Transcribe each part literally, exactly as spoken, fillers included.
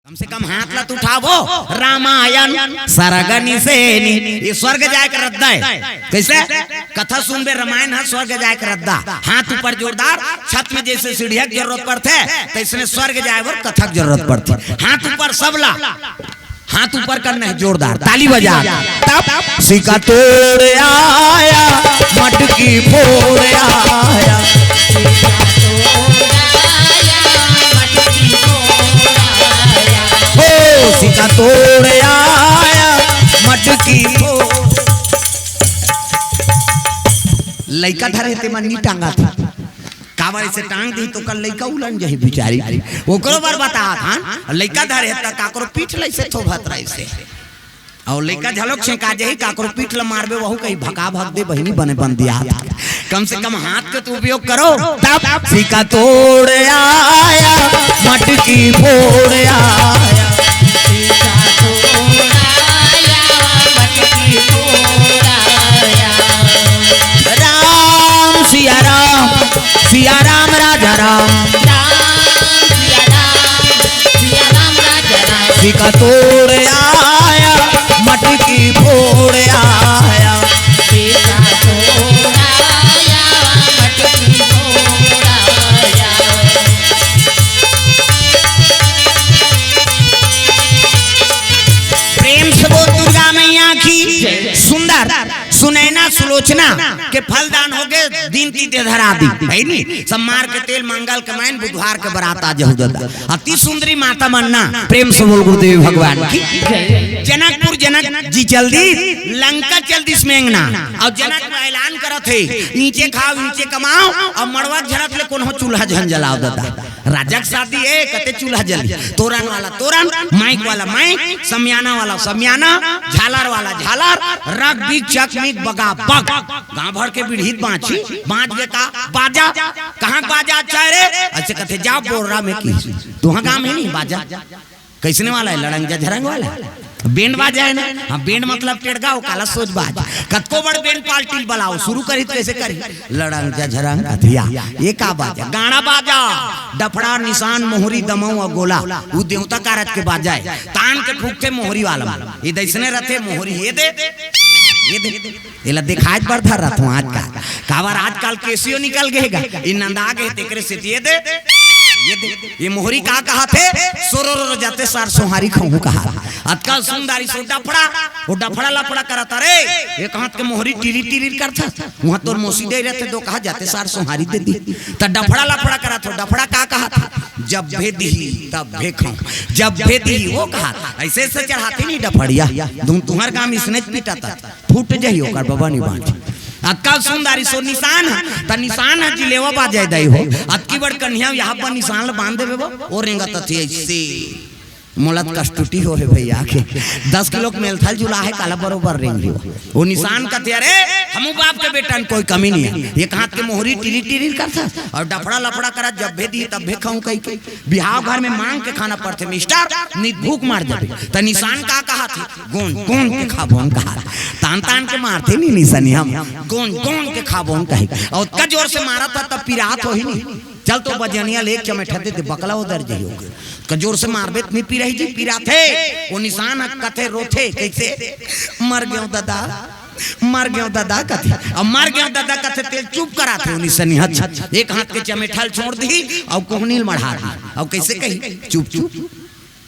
कम से कम हाथ ला तो उठावो। रामायण सरग निसेनी, ये स्वर्ग जाए के रद्दा हे। कइसे? कथा सुनबे, रामायण ह स्वर्ग जाए के रद्दा। हाथ ऊपर जोरदार, छत में जइसे सीढ़िया के जरूरत पड़थे, तइसने स्वर्ग जाए बर कथा के जरूरत पड़थे। हाथ ऊपर सबला, हाथ ऊपर करना हे जोरदार, ताली बजा। तब सिका तोड़ आया, मटकी फोड़ आया। हो सिका तोड़ आया, मटकी फोड़। लइका धरे हे तेमन नी टांगत हे। काबर अइसे टांग दिही त ओकर लइका उलन जही बिचारी। ओकरो बर बतात हन, लइका धरे हे त काकरो पीठ ल अइसे थोभत रहिसे। अउ लइका झलोक छेंका जही, काकरो पीठ ल मारबे, वहू कही भका भक दे बहिनी, बने बंदिया। कम से कम हाथ के तो उपयोग करो। तब सिका तोड़ आया, मटकी फोड़ आया। राम सिया राम, सिया राम राजा राम। सिका तोड़ आया, मटकी फोड़ आया। प्रेम से बोल दुर्गा मैया की। सुंदर सुनैना सुलोचना के फलदान होगे, दिन ती दे धरा दी, हे नी? सब मार के तेल मंगल के मैन बुधवार के बरात आ जहू ददा। अति सुंदरी माता मन ना, प्रेम से बोल गुरुदेव भगवान की। जनकपुर जनक जी चल दी, लंका चल दी मेंगना। अउ जनक म ऐलान करत हे, ईंचे खाव, ईंचे कमाव, अउ मड़वा झरत ले कोनो चूल्हा झन जलाव ददा। राजा के शादी हे, कते चूल्हा जली। तोरन वाला तोरन, माइक वाला माइक, समियाना वाला समियाना, झालर वाला झालर, रग बिग चक मिग बगा बग। गांव भर के बिढ़ीत बांची, बांच गे का बाजा, कहाँ बाजा चाहे रे? अइसे कथे, जा बोर्रा में की, तुहां गांव में नहीं बाजा। कइसने वाला हे? लड़ंग झझरंग वाला। बैंड बाजा हे ना? हाँ, बैंड मतलब टेड़गा, ओ काला सोज बाज। कतको बड़ बैंड पार्टी बलाओ, शुरू करी त कइसे करी? लड़ंग झझरंग कथिया। ये का बाजा? गाड़ा बाजा, डफड़ा, निसान, मोहरी, दमऊ अउ गोला। उ देवता कारज के बाजा हे। तान के फूकथे मोहरी वाला। ये दइसने रथे मोहरी, ये दे, ये दे। एला देखाए बर धर रथों आजकल। काबर आजकल केसियो निकल गे गा। ई नंदा गे तेकरे सेती ये दे, ये दे। ये मोहरी का कहत हे? सोरो रो जाते सार सोहारी खहूं कहा। अतका सुंदरी सो डफड़ा, ओ डफड़ा लफड़ा करत रे। ये कहत के मोहरी टिरी टिरी करत। उहां तोर मोसी दे रथे दो कहा जाते सार सोहारी दे दी। त डफड़ा लफड़ा करत हो, डफड़ा का कहत हे? जब भे दिही, तब भे खाऊं। जब भे दिही, वो कहत। अइसे अइसे चढ़ाते नहीं डफड़िया। तुम तुम्हार काम इसने पीटा था। फूट जही ओकर बबा नी बांच। अतका सुंदरी सो निसान ह, त निसान ह जिलेवा बाजे दई हो। अतकी बड़ कन्हिया यहाँ पर निसान ल बांध देबे बो, ओ रेंगत अथी अइसे। मोला त कष्टुटी हो हे भइया के। दस किलो के मेलथल जुला हे, काला बरोबर रेंग हो। ओ निसान कथे, "अरे, हमू बाप के बेटा न कोई कमी नहीं हे।" एक हाथ के मोहरी टिरी टिरी करत अउ डफड़ा लफड़ा करत, "जब भे दी तब भे खाऊं" कही के। बिहाव घर में मांग के खाना पड़थे मिस्टर, नित भूख मार जाबे। त निसान का कहत हे? गोंद गोंद के खाबोन कहा। तान तान के मारथे नी निसनी हम। गोंद गोंद के खाबोन कही। अउ ओतका जोर से मारत हे तब पिरात होही नी। चल तो बजनिया ले एक चमेठा दे दे, बकला उधर जही हो। ओतका जोर से मारबे त नी पिराही जी, पिराथे। ओ निसान ह कथे रोथे, कइसे? "मर गेंव ददा, मर गेंव ददा" कथे। अउ "मर गेंव ददा" कथे तेला चुप कराथे ओ निसनी ह। एक हाथ के चमेठा ल छोड़ दिही अउ कोहनी ल मढ़ा दिही। अउ कइसे कही? चुप चुप।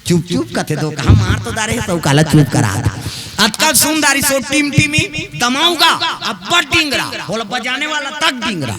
चुप चुप कथे दो कहा, मार तो डारे हे, त काला चुप करा दे। अतका सुंदरी सो टिमटिमी दमऊ गा, अब्बड़ डिंगरा, ओला बजाने वाला तक डिंगरा।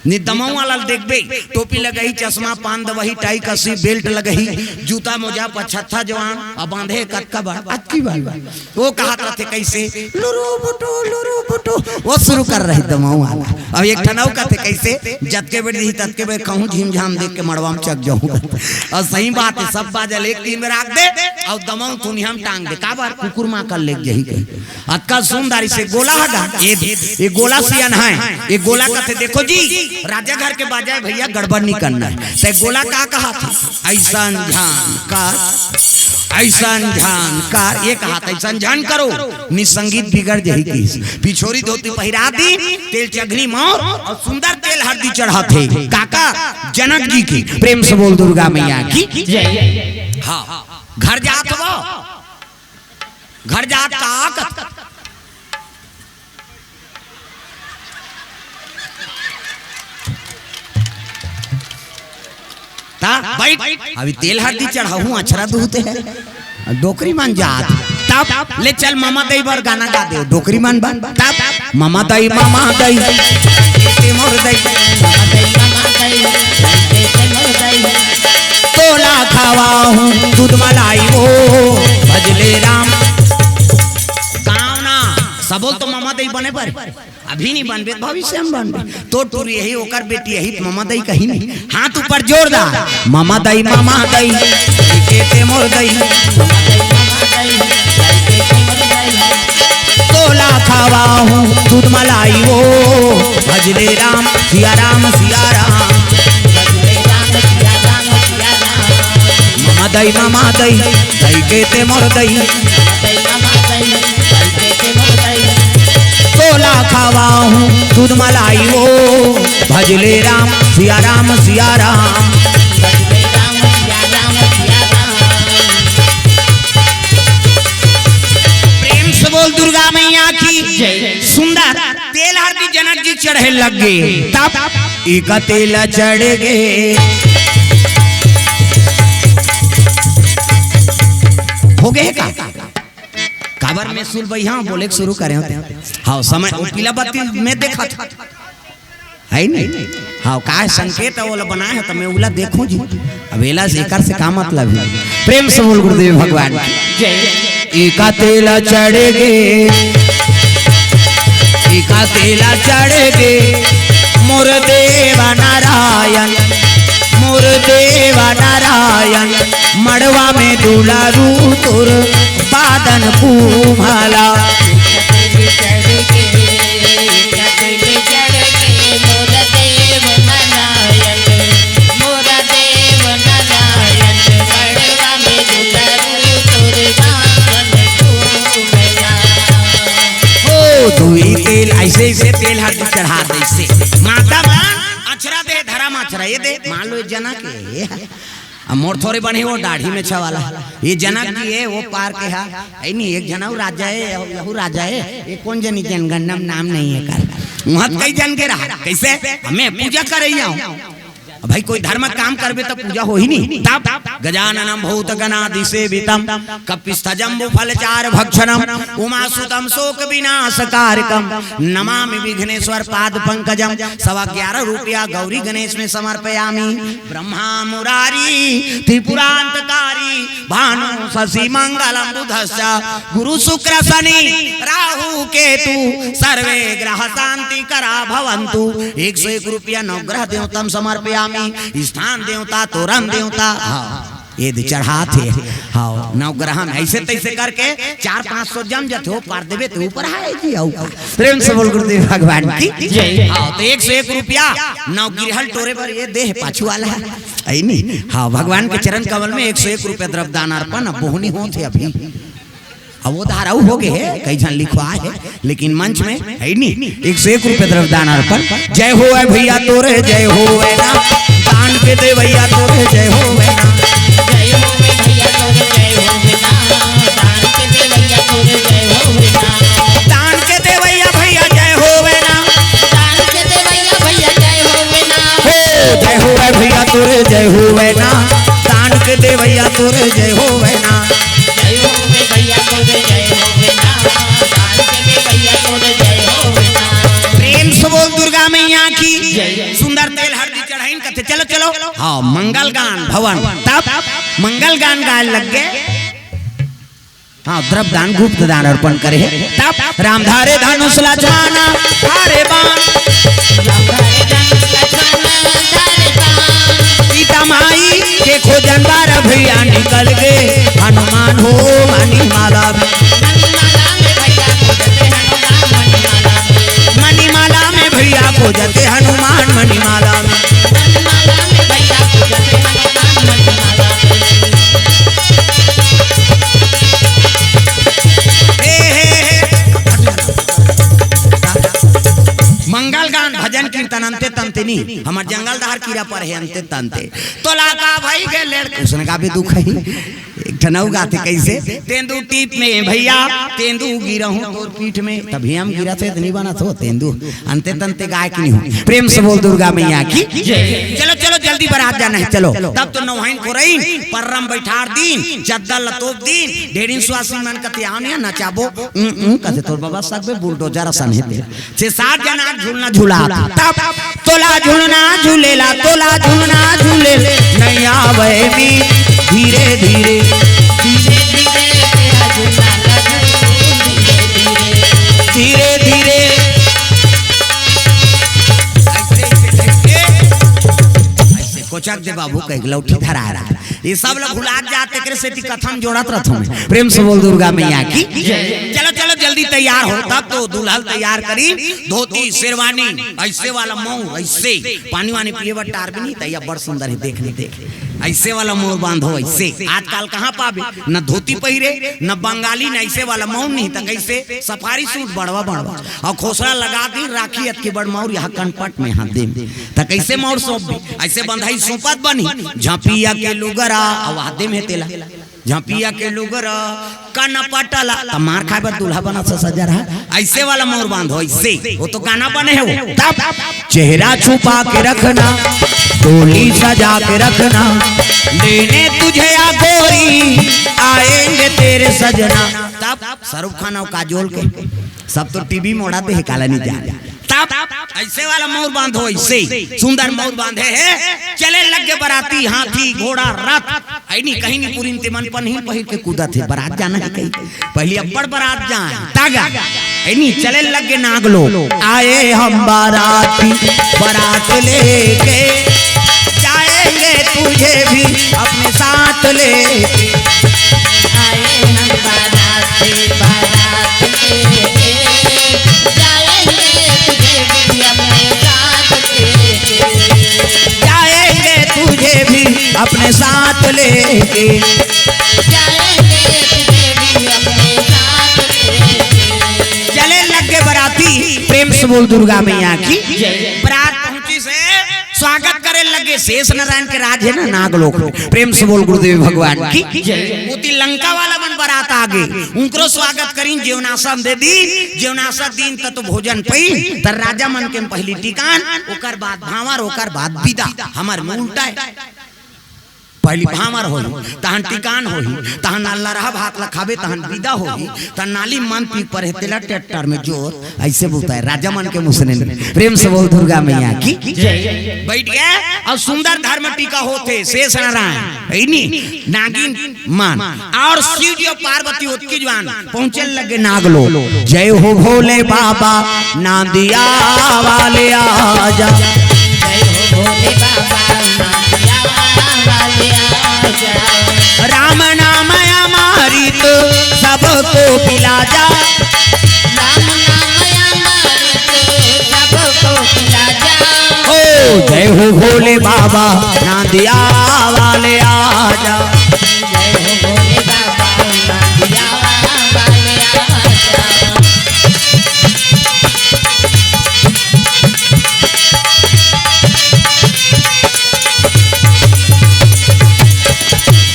नी दमऊ वाला ल देखबे, टोपी लगही, चश्मा, पान दवही, टाई कसी, बेल्ट लगही, जूता मोजा, पछत्था जवान, अउ बांधे कतका बड़, अतकी बड़। ओ कहत रथे कइसे, "लुरु बुटु, लुरु बुटु", ओ शुरू कर रही दमऊ वाला। अउ एक ठन अउ कथे कइसे, "जतके बेर दिही ततके बेर कहूं झिमझाम देख के मड़वा म चक जाहूं।" अउ सही बात हे, सब बाजा ल एक तीन बेर राख दे, अउ दमऊ थुनिया म टांग दे, काबर कुकुर मां कर लेग जही कही। अतका सुंदरी से गोला ह गा, ये दे, ये गोला सियान हे, ये गोला कथे, "देखो जी, राजा घर के बाजा हे भइया, गड़बड़ नी करना हे।" त गोला का कहत हे? "अइसन झन कर, अइसन झन कर, एक हाथ अइसन झन करो, निसंगीत बिगड़ जही किस। पिछोरी धोती पहिरा दी, तेल चघनी मौर अउ सुंदर तेल हरदी चढ़ाथे। काकर? जनक जी के। प्रेम से बोल दुर्गा मैया की। जय। हाँ, घर जात हो, घर जात का ता बैठ, अभी तेल हरदी चढ़ाहूँ, अछरा दूहत हे, डोकरी मन जात। तब ले चल ममा दई बर गाना गा दे, डोकरी मन बर। तब ममा दई, ममा दई, ते मोर दई, ममा दई, ममा दई, ते मोर दई, तोला खवाहूँ दूध मलाई ओ, भजले राम। गाँव ना, सबो ल तो ममा दई बने बर। अभी नहीं बनबे, भविष्य में बनबे। तो टूरी यही, ओकर बेटी यही, ममा दई कही नहीं। हाथ ऊपर जोरदार। ममा दई, ममा दई, के ते मोर दई। तोला खवाहूँ दूध मलाई ओ, भजले राम, सिया राम, सिया राम। ममा दई, ममा दई, दई के ते मोर दई। तोला खवाहूँ दूध मलाई ओ, भजले राम, सिया राम, सिया राम। प्रेम से बोल दुर्गा मैया की। जय। सुंदर तेल हरदी जनक जी चढ़े लग गे। तब एका तेल चढ़ गे। हो गे का? काबर में सुल बइहा बोले के शुरू करे होते। हाँ, समय ओ पीला बत्ती में देखत हे नहीं? हाँ, काय संकेत हे, ओला बनाए हे, त मैं ओला देखूं जी। अब एला से, एकर से का मतलब हे? प्रेम से बोल गुरुदेव भगवान की। जय। एका तेला चढ़ गे, एका तेला चढ़ गे, मोर देवा नारायण, मोर देवा नारायण, मड़वा में दुलारू तोर बादन कुम्हला। ओ धुई तेल अइसे, अइसे तेल हर चढ़ा दे, अइसे माता मन अचरा दे, धरा म अचरा ये दे, मान लो ये जना के, अब मोर थोरे बने वो दाढ़ी में छवाला, ये जनक जी हे, वो पार के हा, अइ नहीं, एक झन अउ राजा हे, यहू राजा हे, ये कोन जनी जनगणना में नाम नहीं हे कर, वहाँ कई झन के रहा, कइसे? मैं पूजा करइया हूँ। अब भाई, कोई धर्म काम करबे त पूजा होही नहीं। तब गजाननम भूत गणादि सेवितम, कपिस्थ जम्बू फल चार भक्षणम, उमा सुतम शोक विनाश कारकम, नमामि विघ्नेश्वर पाद पंकजम। सवा ग्यारह रुपया गौरी गणेश में समर्पयामि। ब्रह्मा मुरारी त्रिपुरांतकारी, भानु शशि मंगलम बुधश्च, गुरु शुक्र शनि राहु केतु, सर्वे ग्रह शांति करा भवंतु। एक सौ एक रुपया नवग्रह देवतम समर्पयामि। स्थान देवता, तोरन देवता, हाँ, ये दे चढ़ात हे। हाँ, नवग्रह में अइसे तइसे करके चार पाँच सौ जम जाथे, वो पार देबे त ऊपर आए जी, आऊ। प्रेम से बोल गुरुदेव भगवान की जय। हाँ, त एक सौ एक रुपया नवगिरहल टोरे बर ये दे हे पाछू वाला हे। अइ नहीं? हाँ, भगवान के चरण कमल में एक सौ एक रुपया द्रव्य दान अर्पण, अब बोहनी होत हे अभी। अब वो धाराऊ हो गे हे, कई झन लिखवाए हे, लेकिन मंच में हे नहीं। एक सौ एक रुपया द्रव्य दान अर्पण। जय होवय भइया तोरे, जय होवय ना। दान के देवइया तोरे, जय होवय ना। जय होवय भइया तोरे, जय होवय ना। दान के देवइया तोरे, जय होवय ना। दान के देवइया भइया, जय होवय ना। दान के देवइया भइया, जय होवय ना। हो, जय होवय भइया तोरे, जय होवय ना। दान के देवइया तोरे, जय होवय ना। जय होवय भइया तोरे, जय होवय ना। दान के देवइया तोरे, जय होवय ना। प्रेम से बोल दुर्गा मैया की जय। सुंदर तेल हरदी चढ़ाइन कथे, चलो, चलो। हाँ, मंगल गान भवन। तब मंगल गान गाए लग गे। हाँ, द्रव्य दान, गुप्त दान अर्पण करे हे। तब राम धारे धनुष लक्ष्मण धारे बाण। सीता माई के खोजन बर भइया निकल गे हनुमान हो मणिमाला में। मणिमाला में भइया खोजते हनुमान मणिमाला में। हमर जंगल डहर कीरा परे हे अंते तंते। तोला का भई गे लेड़, उसने का भी दुख हे। एक ठन अउ गाथे कइसे, तेंदू टीप में भइया, तेंदू गिरहूं तोर पीठ में, तभी हम गिरत हे त नइ बनत हो तेंदू, अंते तंते गाय के नइ हो। प्रेम से बोल दुर्गा मैया की। चलो चलो जल्दी बरात जाना हे, चलो। तब तो नौहाइन कोरइन, पर्रा म बइठार दिन, चद्दर ल तोप दिन, ढेरिन सुवासिन मन कथे आव न नचाबो, उं, उं, कथे तोर बबा सकबे बुलडोजर असन हे ते। छे सात झन आके झुलना झुलात। तब तोला झुलना झुलेला, तोला झुलना झुलेला, नइ आवय मी धीरे धीरे। धीरे धीरे। अइसे, अइसे, अइसे। अइसे कोचक दे बाबू, कहिके लौठी धरा रहा। ये सब ला भुलात जात, एकरे सेती कथा म जोड़त रथंव मैं। प्रेम से बोल दुर्गा मैया की। चलो, चलो, जल्दी तैयार हो, तब तो दूल्हा ल तैयार करी। धोती, शेरवानी, अइसे वाला मउर, अइसे। पानी वानी पिए बर टार भी नहीं, तैया बड़ सुंदर हे, देख नहीं देख। अइसे वाला मउर बांधो, अइसे। आजकल कहाँ पाबे? न धोती पहिरे, न बंगाली, न अइसे वाला मउर नहीं, त कइसे? सफारी सूट बड़वा बड़वा। अउ खोसरा लगा दी, राखी अतकी बड़ मउर, यहाँ कनपट में, हाथ दे में। त कइसे मउर सौंपबे? अइसे बंधई सूपत बनही, झपिया के लुगरा, अउ हाथे में हे तेला, झपिया के लुगरा, कनपट ला, त मार खाय बर दूल्हा बनत हे सजा रहा। अइसे वाला मउर बांधो, अइसे, वो तो गाना बने हे वो। तब चेहरा छुपा के रखना, डोली सजा के रखना, लेने तुझे या गोरी, आएंगे तेरे सजना। तब शाहरुख खान अउ काजोल के, सब तो टीवी म ओढ़ाते हे, काला नइ जाने। तब अइसे वाला मउर बांधो, अइसे सुंदर मउर बांधे हे। चले लगे बराती, हाथी, घोड़ा, रथ, अइनी कहीं नहीं पुरिन ते मन पनही पहिर के कूदत हे। बरात जाना हे कहीं, पहिली अब्बड़ बरात जाए, तागा, अइनी चले लगे नागलो। आए हम बाराती, बरात लेके, जाएंगे तुझे भी अपने साथ लेके। आए हम बाराती, बरात लेके, जाएंगे तुझे भी अपने साथ लेके। जाएंगे तुझे भी अपने साथ लेके। जाएंगे तुझे भी अपने साथ लेके। चले लगे बराती, प्रेम से बोल दुर्गा मैया की। बरात पहुंचिस हे, स्वागत करे लगे। शेष नारायण के राज हे ना नागलोक में। प्रेम से बोल गुरुदेव भगवान की। ओती लंका वाला मन बरात आगे, उंकरो स्वागत करिन, जेवनासन दे दी। जेवनासन दिन त तो भोजन पई, त राजा मन के पहिली टिकान, ओकर बाद भांवर, ओकर बाद बिदा। हमर में उल्टा हे, पहिली भांवर होही, तहन टिकान होही, तहन अल्लरहा भात ला खाबे, तहन बिदा होही, तहन नाली मन पी परे तेला ट्रैक्टर में जोत, अइसे बोलता हे राजा मन के मुसने में। प्रेम से बोल दुर्गा मैया की। बइठ गे अउ सुंदर धर्म टीका होथे, शेष नारायण, अइनी, नागिन मन, अउ शिव जी अउ पार्वती ओतकी जुवान पहुंचे लगे नागलो। जय हो भोले बाबा, नांदिया वाले आजा। जय हो भोले बाबा, नांदिया वाले आजा। राम नाम अमृत सबको पिला जा। राम नाम अमृत सबको पिला जा। ओ जय हो भोले बाबा, नांदिया वाले आजा। जय हो भोले बाबा, नांदिया वाले आजा।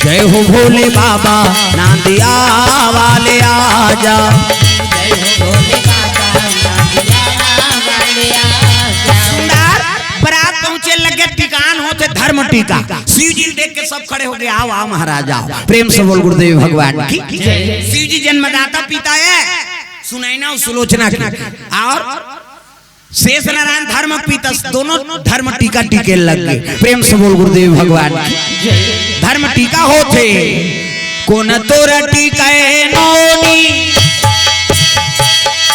जय हो भोले बाबा, नांदिया वाले आजा। जय हो भोले बाबा, नांदिया वाले आजा। सुंदर बरात पहुंचे लगे, टिकान होथे धर्म टीका। शिव जी देख के सब खड़े हो गे, "आओ, आओ महाराज, आओ।" प्रेम से बोल गुरुदेव भगवान की। शिव जी जन्मदाता पिता हे, सुनैना अउ सुलोचना के। अउ शेष नारायण धर्म पिता, दोनों धर्म टीका टीके लग गे। प्रेम से बोल गुरुदेव भगवान की। धर्म टीका होथे, कोन तोर टीके नोनी,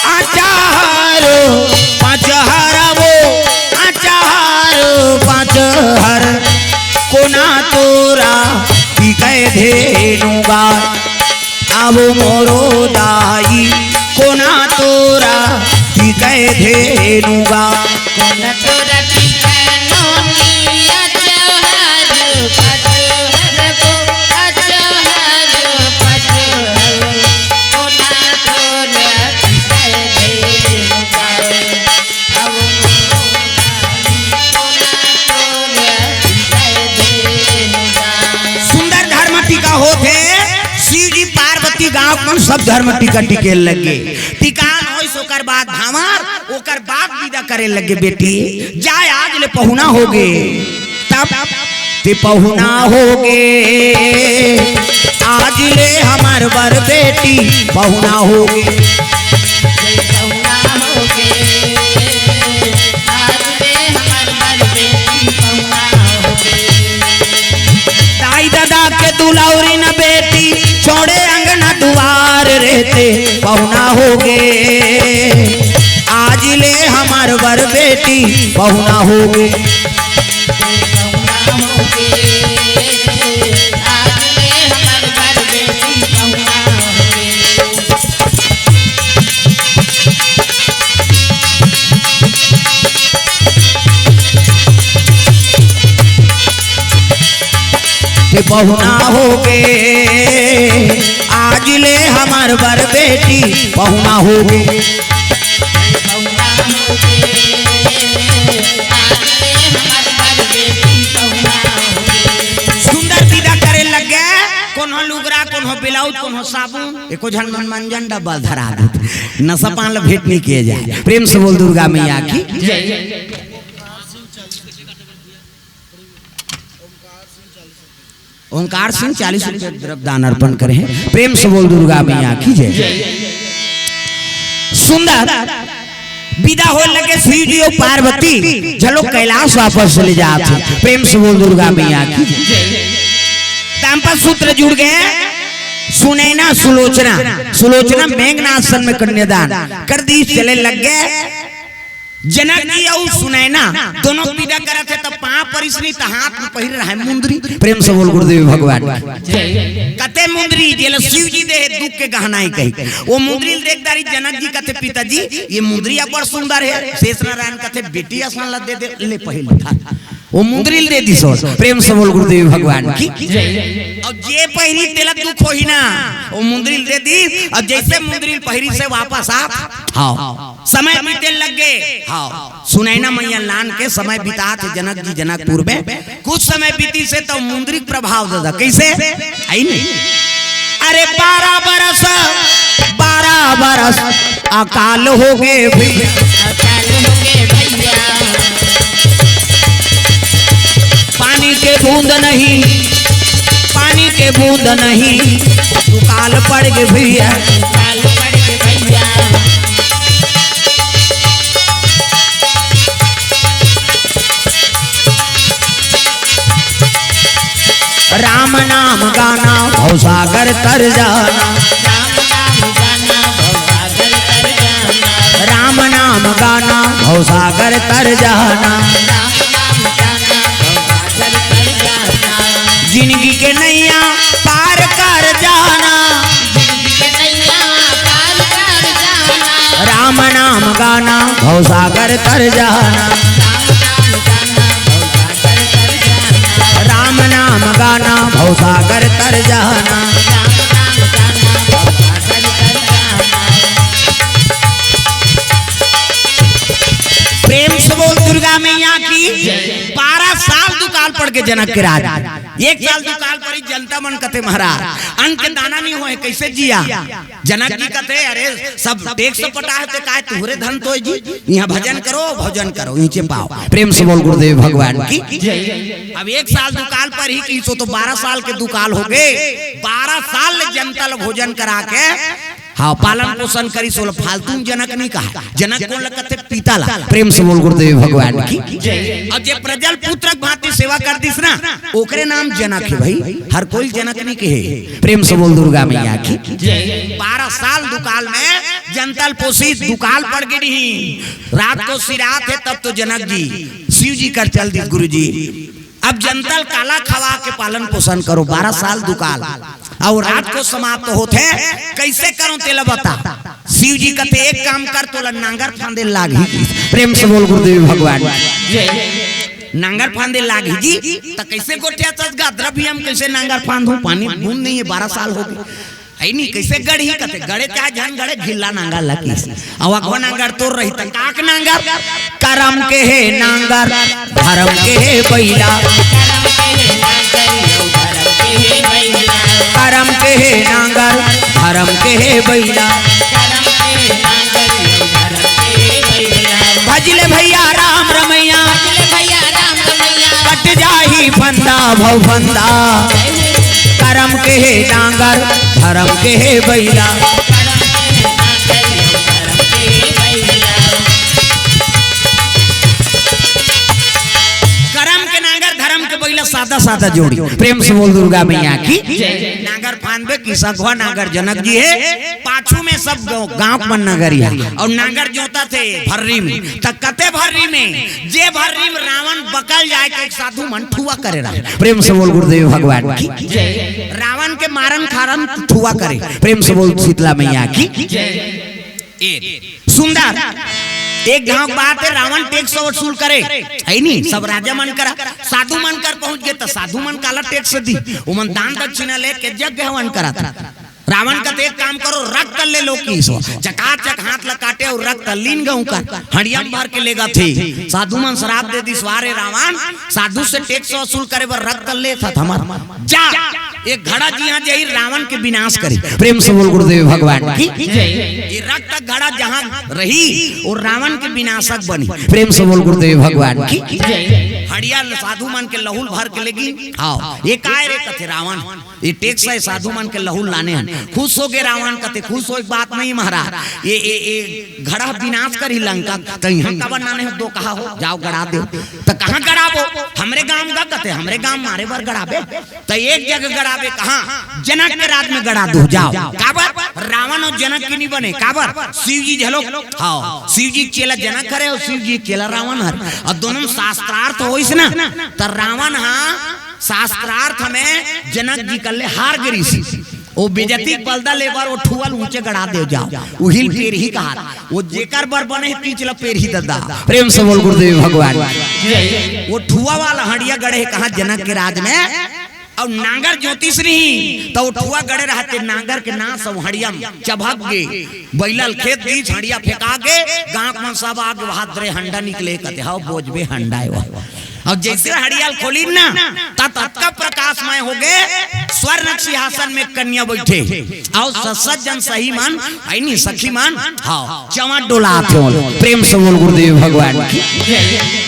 आचार पाँच हर वो, आचार पाँच हर, कोन तोर टीके धेनु गाय। अब मोरो दाई कोन तोर टीके धेनु गाय। कोन तोर टीके नोनी, अचहर पचहर को, अचहर पचहर। कोन तोर टीके धेनु गाय। अब मोरो दाई कोन होथे, शिव जी पार्वती गांव मन सब धर्म टीका टिके लगे। टीका होइस ओकर बाद भांवर, ओकर बाद विदा करे लगे, "बेटी, जाय आज ले पहुना होगे।" तब ते पहुना होगे, आज ले हमर बर बेटी पहुना होगे। पहुना होगे, आज ले हमर बर बेटी पहुना होगे। दाई ददा के दुलौरी न बेटी, छोड़े अंगना दुआर रहते पहुना होगे। आज ले हमर बर बेटी पहुना होगे। पहुना होगे, आज ले हमर बर बेटी पहुना होगे। ते पहुना होगे, आज ले हमर बर बेटी पहुना होगे। सुंदर विदा करे लग गे, कोनो लुगरा, कोनो ब्लाउज, कोनो साबुन, एको झन मन मंजन डब्बा धरा दे। नशा पान ल भेंट नहीं किए जाए। प्रेम से बोल दुर्गा मैया की। ओंकार सिंह चालीस रुपये द्रव्य दान अर्पण करे हैं। प्रेम से बोल दुर्गा मैया की जय। सुंदर विदा होय लगे शिव जी और पार्वती, चलो कैलाश वापस चले जात हैं। प्रेम से बोल दुर्गा मैया की जय। दाम्पत्य सूत्र जुड़ गए। सुनैना सुलोचना, सुलोचना मेघनाद आश्रम में कन्यादान कर दी, चले लग गए। जनक जी अउ सुनैना दोनों विदा करत हे, तब पांव परिस नहीं त हाथ में पहिरे रहे मुंदरी। प्रेम से बोल गुरुदेव भगवान की। कथे मुंदरी जेला शिव जी दे हे दुख के गहना ही कही। वो मुंदरी ल देख डारी, जनक जी कथे, "पिताजी, ये मुंदरी अब्बड़ सुंदर हे।" शेष नारायण कथे, "बेटी असन ला दे दे, ले पहिर ले।" वो मुंदरी ल दे दिस। प्रेम से बोल गुरुदेव भगवान की। अउ जे पहिरी तेला दुख होही ना, वो मुंदरी ल दे दिस। अउ जैसे मुंदरी ल पहिरी से वापस आ, हाँ। समय बीते लग गे। हाँ, सुनैना मैया लान के समय बितात हे जनक जी जनकपुर में। कुछ समय बीतिस हे त मुंदरी के प्रभाव ददा। कैसे? आई नहीं। अरे बारह बरस, बारह बरस अकाल होगे भैया। अकाल होगे भैया। पानी के बूंद नहीं, पानी के बूंद नहीं, दुकाल पड़ गे भैया। दुकाल पड़ गे भैया। राम नाम गाना भवसागर तर जाना। राम नाम गाना भवसागर तर जाना। जिंदगी के नैया पार कर जाना। राम नाम गाना भवसागर तर जाना। राम नाम गाना भवसागर तर जाना। प्रेम से बोल दुर्गा मैया की। बारह साल दुकाल पड़ गे जनक के राज। एक साल दुकाल पड़ी, जनता मन कथे महाराज अन्न के दाना नहीं होय, कैसे जिया? जनक जी कथे, "अरे सब टैक्स पटा हे ते काय तुहरे धन तोय जी? यहाँ भजन करो, भोजन करो, नीचे पाओ।" प्रेम से बोल गुरुदेव भगवान की। अब एक साल दुकाल पर ही की सो तो बारह साल के दुकाल हो गए। बारह साल ले जनता ल भोजन करा के, हाँ, पालन पोषण करिस, ओला फालतू में जनक नहीं कहा। जनक कोन ल कथे? पिता ला। प्रेम से बोल गुरुदेव भगवान की। अउ जे प्रजल पुत्र भांति सेवा कर दिस ना, ओकरे नाम जनक हे भाई, हर कोई जनक नहीं कहे। प्रेम से बोल दुर्गा मैया की। बारह साल दुकाल में जनता ल पोसी, दुकाल पड़ गे रही। रात को सिरात हे तब तो जनक जी शिव जी कर चल दिस गुरु जी। अब जनता ल काला खवा के पालन पोषण करो, बारह साल दुकाल, अउ रात को समाप्त होथे, कैसे करो तेला बता। शिव जी कथे, "एक काम कर, तोला नांगर फांदे लागही।" प्रेम से बोल गुरुदेव भगवान। नांगर फांदे लागही जी, त कैसे गोठियाथस गा? द्रव्य हम कैसे नांगर फांदहूं? पानी बूंद नहीं हे, बारह साल हो गए। है नहीं, कैसे गढ़ही कथे, गढ़े चाहे झन गढ़े, घिल्ला नांगर लकीस। अउ अगवा नांगर तोर रही त काक नांगर, करम के हे नांगर, धरम के हे बइला। करम के हे नांगर, अउ धरम के हे बइला। हे नांगर, धरम के हे बइला। भजले भइया राम रमैया, कट जाही फंदा भव फंदा। करम के हे नांगर, धरम के हे बइला। करम के नांगर, धरम के बइला, सादा सादा जोड़ी। प्रेम से बोल दुर्गा मैया की। नांगर फांदबे किसकवा नांगर जनक जी हे, पाछू में सब गांव, गांव मन नगरिया। अउ नांगर जोतथे भर्री में, त कथे भर्री में, जे भर्री में रावण बकल जाय के एक साधु मन ठुआ करे रहे। प्रेम से बोल गुरुदेव भगवान की। रावण के मारन खारन ठुआ करे। प्रेम से बोल शीतला मैया की। ए, सुंदर, एक घांव के बात हे, रावण टैक्स वसूल करे, हे नी? सब राजा मन करा, साधु मन कर पहुंच गे, त साधु मन काला टैक्स दी? ओमन दान दक्षिणा लेके यज्ञ हवन करत। रावण कथे, "एक काम करो, रक्त ले लो।" किस चकाचक हाथ ला काटे अउ रक्त लीन गंव कर हंडिया में भर के लेगथे। साधु मन श्राप दे दिस, "वाह रे रावण, साधु से टैक्स वसूल करे बर रक्त लेथस हमर, जा एक घड़ा जिहां जाही रावण के विनाश करे।" प्रेम से बोल गुरुदेव भगवान की। ये रक्त घड़ा जहां रही, वो रावण के विनाशक बनी। प्रेम से बोल गुरुदेव भगवान की। हंडिया साधु मन के लहू ल भर के लेगिन। आओ, ये काय रे कथे रावण, ये टैक्स हे साधु मन के लहू ल लाने हन। खुश हो गे रावण, कथे, "खुश होय के बात नहीं महाराज, ये, ये, ये घड़ा विनाश करही लंका, त इहां काबर लाने हो, दो कहा हो, जाओ गड़ा दे।" त कहां गड़ाबो? हमरे गांव गा कथे, "हमरे गांव मारे बर गड़ाबे।" त एक जगह गड़ाबे, कहां? जनक के राज में गड़ा दो, जाओ। काबर? रावण अउ जनक के नी बने। काबर? शिव जी झलो, हां, शिव जी के चेला जनक हरे अउ शिव जी के चेला रावण हरे, अउ दोनों में शास्त्रार्थ होइस ना, त रावण हा शास्त्रार्थ में जनक जी कर ले हार गे रिहिस। वो बेइज्जती के बदला ले बर वो ठुआ ल ऊंचे गड़ा दे, जाओ। उही ल पेरही कहात। वो जेकर बर बने हे, तीच ल पेरही ददा। प्रेम से बोल गुरुदेव भगवान। वो ठुआ वाला हंडिया गड़े हे कहां? जनक के राज में। अउ नांगर जोतिस नहीं, त वो ठुआ गड़े रहते, नांगर के नास अउ हंडिया में चभक गे, बइला ल खेद दिस, हंडिया फेंका गे, गांव मन सब आ गे, "वाह रे हंडा निकले," कथे, "हव, बोजबे हंडा हे वो।" अउ जइसे हंडिया ल खोलिन ना, त ततका प्रकाशमय हो गे, स्वर्ण सिंहासन में कन्या बइठे, अउ सत सत जन सही मन, हे नी सखी मन, हां, चंवर डोलात हे। प्रेम से बोल गुरुदेव भगवान की।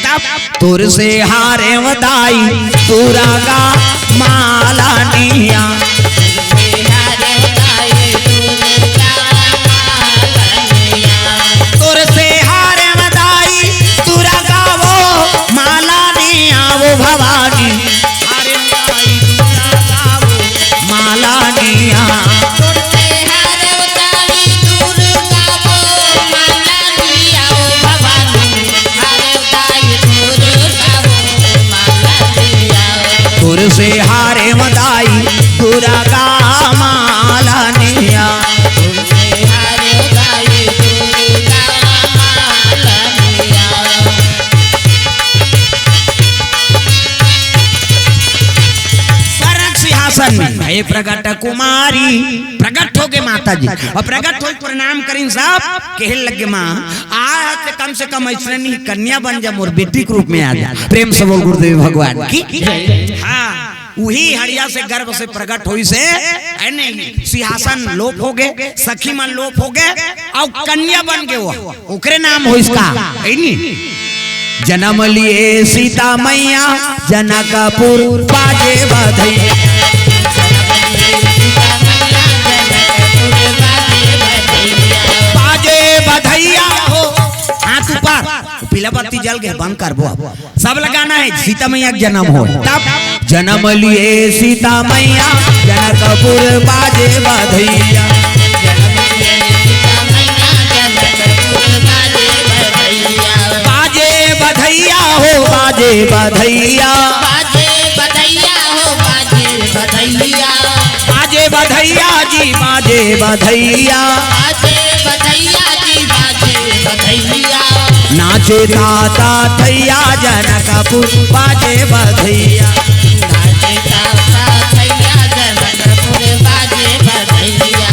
तब तोर से हारे वदाई तुरा गा मालानिया। तोर से हारे वदाई तुरा गावो मालानिया वो भवानी। हारे वदाई तुरा गावो मालानिया। तोर से हारे वदाई तुरा गा मालानिया। स्वर्ण सिंहासन में हे प्रगट कुमारी, प्रगट हो गे माता जी, अउ प्रगट हो प्रणाम करिन सब, कहे लगे, "मां, आज से कम से कम अइसने नहीं, कन्या बन जा, मोर बेटी के रूप में आ जा।" प्रेम से बोल गुरुदेव भगवान की। हां, उही हंडिया से गर्भ से प्रगट होइस हे, हे नी, सिंहासन लोप हो गे, सखी मन लोप हो गे, अउ कन्या बन गे वो। ओकरे नाम होइस का, हे नी? जनम लिये सीता मैया, जनकपुर बाजे बधइया। बाजे बधइया हो, हाथ ऊपर, पीला बत्ती जल गे, बंद करबो अब। सब लगाना हे, सीता मैया के जनम हो। तब जनम लिये सीता मैया, जनकपुर बाजे बधइया। बाजे बधइया हो, बाजे बधइया। बाजे बधइया हो, बाजे बधइया। बाजे बधइया जी, बाजे बधइया। बाजे बधइया जी, बाजे बधइया। नाचे ताता थैया जनकपुर बाजे बधइया। नाचे ताता थैया जनकपुर बाजे बधइया।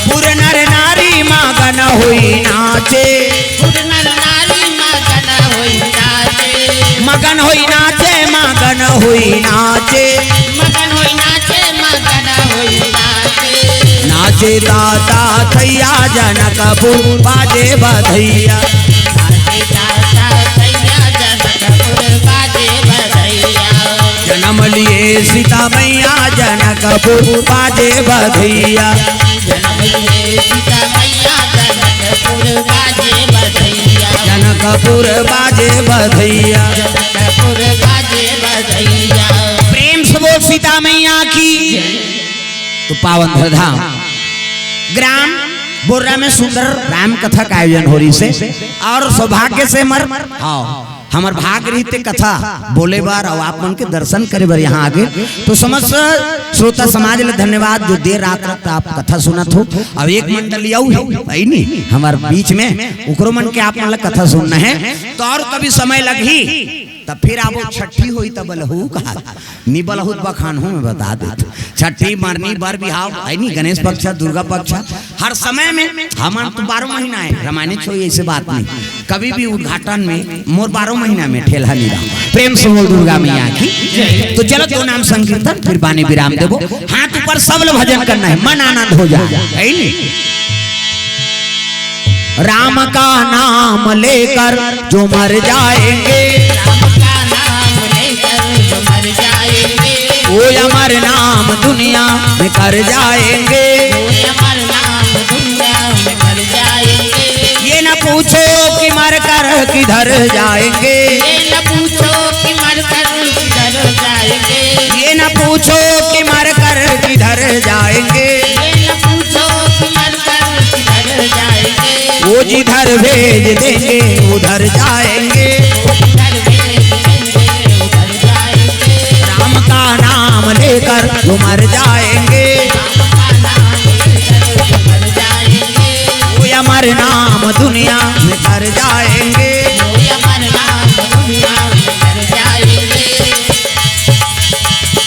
पुर नर नारी मगन होई नाचे। पुर नर नारी मगन होई नाचे। मगन होई नाचे, मगन होई नाचे। मगन होई नाचे, मगन होई नाचे। बाजे ताता थैया जनकपुर बाजे बधैया। बाजे ताता थैया जनकपुर बाजे बधैया। जनम लिए सीता मैया जनकपुर बाजे बधैया। जनम लिए सीता मैया जनकपुर बाजे बधैया। जनकपुर बाजे बधैया। जनकपुर बाजे बधैया। प्रेम से बोल सीता मैया की। तो पावन धाम ग्राम बोर्रा में सुंदर राम कथा का आयोजन हो रहिसे। और सौभाग्य से हमर, हाँ, हमर भाग रहिसे कथा बोले बर और आप मन के दर्शन करे बर यहाँ आगे। तो समस्त श्रोता समाज ला धन्यवाद जो देर रात तक आप कथा सुनत हो। अब एक मंडली अउ हे, हे नी, हमर बीच में, ओकरो मन के आप मन ला कथा सुनना हे। तो और कभी समय लगही, तब फिर आबो, छठी होई तब बलहू कहा। नी बलहू त बखान हो, मैं बता देत। छठी, मरनी, बर बिहाव, हे नी, गणेश पक्ष, दुर्गा पक्ष, हर समय में। हमर तो बारह महीना हे, रामायण छोड़ी, ऐसे बात नहीं। कभी भी उद्घाटन में मोर बारह महीना में ठेलहा नी रहा। प्रेम से बोल दुर्गा मैया की। तो चलो दो नाम संकीर्तन, फिर बानी विराम देबो। हाथ ऊपर, सब लोग भजन करना हे, मन आनंद हो जाए, हे नी? राम का नाम लेकर जो मर जाएंगे, राम का नाम लेकर जो मर जाएंगे, वो अमर नाम दुनिया में कर जाएंगे, वो अमर नाम दुनिया में कर जाएंगे। ये न पूछो कि मर कर किधर जाएंगे, ये न पूछो कि मर कर किधर जाएंगे, ये न पूछो कि मर कर किधर जाएंगे, ये न पूछो कि मर कर किधर जाएंगे, वो जिधर भेज देंगे उधर जाएंगे। वो जिधर भेज देंगे उधर जाएंगे। राम का नाम लेकर जो मर जाएंगे, राम का नाम लेकर जो मर जाएंगे, वो अमर नाम दुनिया में कर जाएंगे, वो अमर नाम दुनिया में कर जाएंगे।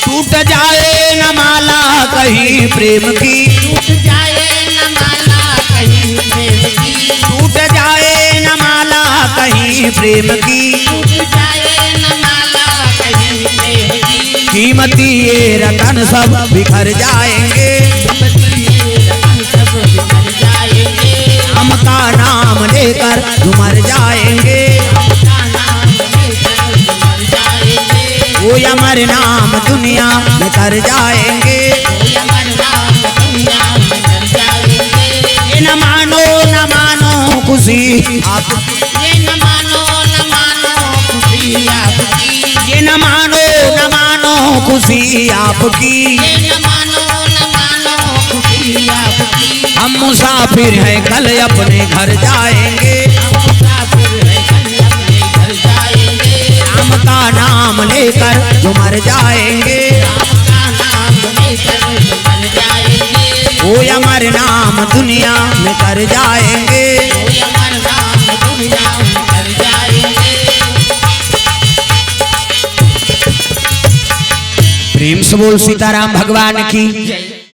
टूट जाए न माला कहीं प्रेम की, टूट जाए न माला कहीं प्रेम की, टूट जाए न माला कहीं प्रेम की, टूट जाए न माला कहीं प्रेम की। कीमती ये रतन सब बिखर जाएंगे, कीमती ये रतन सब बिखर जाएंगे। राम का नाम लेकर जो मर जाएंगे, राम का नाम लेकर जो मर जाएंगे। वो अमर नाम दुनिया में कर जाएंगे, वो अमर नाम दुनिया में कर जाएंगे। ये न मानो, न मानो खुशी आप, ये न मानो, न मानो खुशी आपकी, ये न मानो, न मानो खुशी आपकी, ये न मानो, न मानो खुशी आपकी। हम मुसाफिर हैं, कल अपने घर जाएंगे, हम मुसाफिर हैं, कल अपने घर जाएंगे। राम का नाम लेकर जो मर जाएंगे, राम का नाम लेकर जो मर जाएंगे, वो अमर नाम दुनिया में कर जाएंगे, वो अमर नाम दुनिया में कर जाएंगे। प्रेम से बोल सीताराम भगवान की।